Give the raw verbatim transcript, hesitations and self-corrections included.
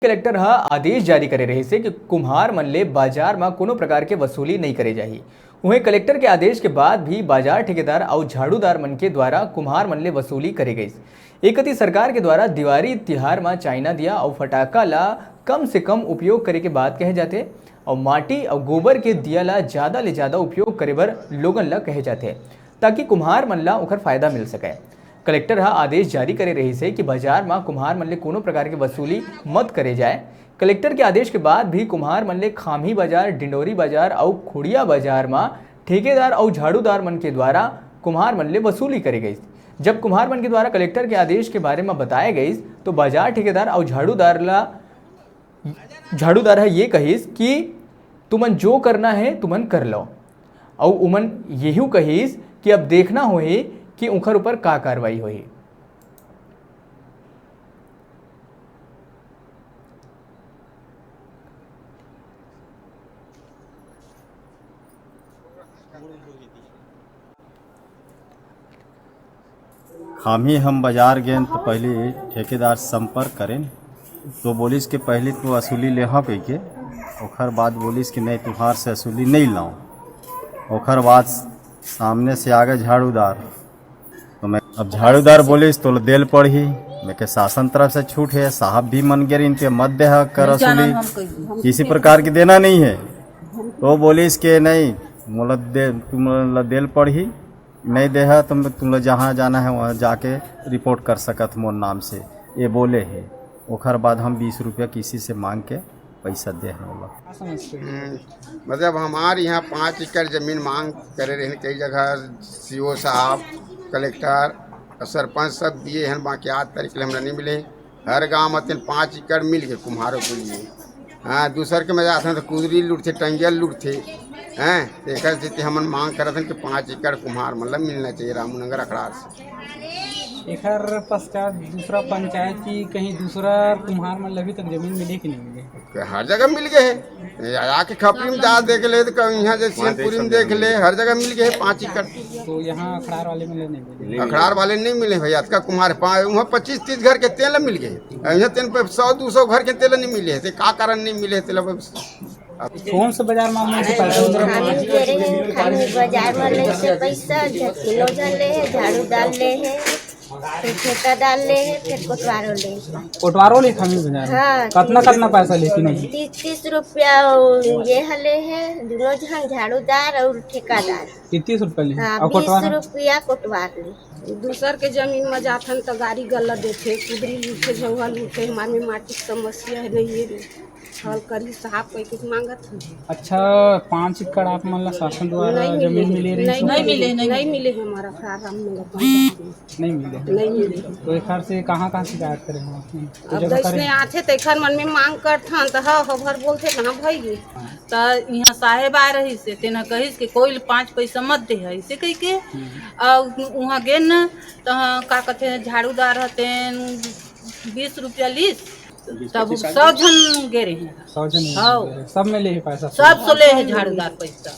Collector ह आदेश जारी करे रहिस हे कि कुम्हार मन ले बाजार म कोनो प्रकार के वसूली नइ करे जाही। उहें, कलेक्टर के आदेश के बाद भी बाजार ठेकेदार अउ झाड़ूदार मन के द्वारा कुम्हार मन ले वसूली करे गइस। एक कति सरकार के द्वारा दिवारी तिहार म चाइना दिया अउ फटाका ला कम से कम उपयोग करे के बात कहे जाथे अउ माटी अउ गोबर के दिया ला ज्यादा ले ज्यादा उपयोग करे बर लोगन ला कहे जाथे, ताकि कुम्हार मन ला ओखर फायदा मिल सकय। कलेक्टर ह आदेश जारी करे रहिस हे कि बाजार म कुम्हार मन ले कोनो प्रकार के वसूली मत करे जाए। कलेक्टर के आदेश के बाद भी कुम्हार मन ले खाम्ही बाजार, डिंडोरी बाजार अउ खुड़िया बाजार म ठेकेदार अउ झाड़ूदार मन के द्वारा कुम्हार मन ले वसूली करे गइस। जब कुम्हार मन के द्वारा कलेक्टर के आदेश के बारे म बताए गइस, तो बाजार ठेकेदार अउ झाड़ूदार ला झाड़ूदार ह ये कहिस कि तुमन जो करना हे, तुमन कर लो। अउ उमन यहू कहिस कि अब देखना होही कि उंखर ऊपर का कार्रवाई होही। खाम्ही हम बाजार गेन तो पहली ठेकेदार से संपर्क करेन, तो बोलिस कि पहली तो वसूली लेहा कहिके, ओखर बाद बोलिस कि नहीं, तुहार से वसूली नहीं लाऊं। ओखर बाद सामने से आगे झाड़ूदार, तो मैं अब झाड़ूदार बोलिस तो देल पड़ही, मैं के शासन तरफ से छूट है, साहब भी मन गे रहिन ते मत देहा कर वसूली, किसी प्रकार की देना नहीं है। तो बोलिस के नहीं, मोला दे, तुमला देल पड़ही, नहीं देहा तो तुमला जहाँ जाना है वहाँ जाके रिपोर्ट कर सकत मोर नाम से, ये बोले है। ओखर बाद हम बीस रुपया किसी से मांग के पैसा दे हन ओला। हम्म, मतलब हमार यहाँ पाँच एकड़ जमीन मांग करे रहे कई जगह, सीओ साहब, कलेक्टर और सरपंच सब दिए हैं, बाकी आज तारीख ले हमरा नहीं मिले। हर गांव में तेन पाँच एकड़ मिल गए कुम्हारों के लिए। हाँ, दूसर के में जाथन तो कुदरी लूटथे, टंगिया लूटथे। हैं, तो एकर सेती हमन मांग करत हन कि पाँच एकड़ कुम्हार मतलब मिलना चाहिए रामनगर अखड़ार से। एकर पश्चात दूसरा पंचायत की कहीं दूसरा कुम्हार मन ल अभी तक जमीन मिले कि नहीं मिले? हर जगह मिल गए है। आके खपरी में जा देख ले तो कहीं यहाँ जैसे शिवपुरी में देख ले, हर जगह मिल गए है पाँच एकड़। तो यहाँ अखड़ार वाले में नहीं मिले? अखड़ार वाले नहीं मिले भैया, अतका कुम्हार पा-, वहाँ पच्चीस तीस घर के तेल मिल गए, यहाँ तेन पे सौ दो सौ घर के तेल नहीं मिले है, तो का कारण नहीं मिले है तेल अब? कौन से बाजार में आप मन से पैसा उधार? खानी दे रहे हैं, खानी बाजार में ले से पैसा, झटकिनो झन ले है, झाड़ूदार ले है, फिर ठेकेदार ले है, फिर कोटवारो ले है। कोटवारो ले खानी बाजार में? हाँ। कतना, कतना पैसा लेती नहीं? तीस, तीस रुपया ये हले है, दोनों झन झाड़ूदार और ठेकेदार। ये तीस रुपया ले? हाँ, और बीस कोटवार? रुपया कोटवार ले। दूसर के जमीन में जाथन त गाड़ी गला देथे, कुदरी लूटथे, झौहा लूटथे, हमार में माटी के समस्या है, नहीं है। हल करी साहब कह के मांगत हन। अच्छा, पाँच एकड़ आप मन ला शासन द्वारा नहीं जमीन मिले, मिले रही? नहीं, नहीं मिले, नहीं मिले हमारा खराब हम लोग पाँच। नहीं मिले। नहीं मिले। तो एखर से कहाँ कहाँ शिकायत करे हो आप? तो अब जगह जैसने करे? आथे तेखर मन में मांग करथन त ह, ह भर बोलथे कहाँ भई। त इहाँ साहेब आए रहिस हे, तेन ह कहिस कि कोई ल पाँच पैसा मत दे है, ऐसे कह के। हम्म। अउ उहाँ गेन न, त ह का कथे, झाड़ूदार हतेन, बीस रुपया लीस, तब सौ झन गे रहे। सौ झन हाँ। सब में ले ही पैसा? सब सो ले है झाड़ूदार पैसा।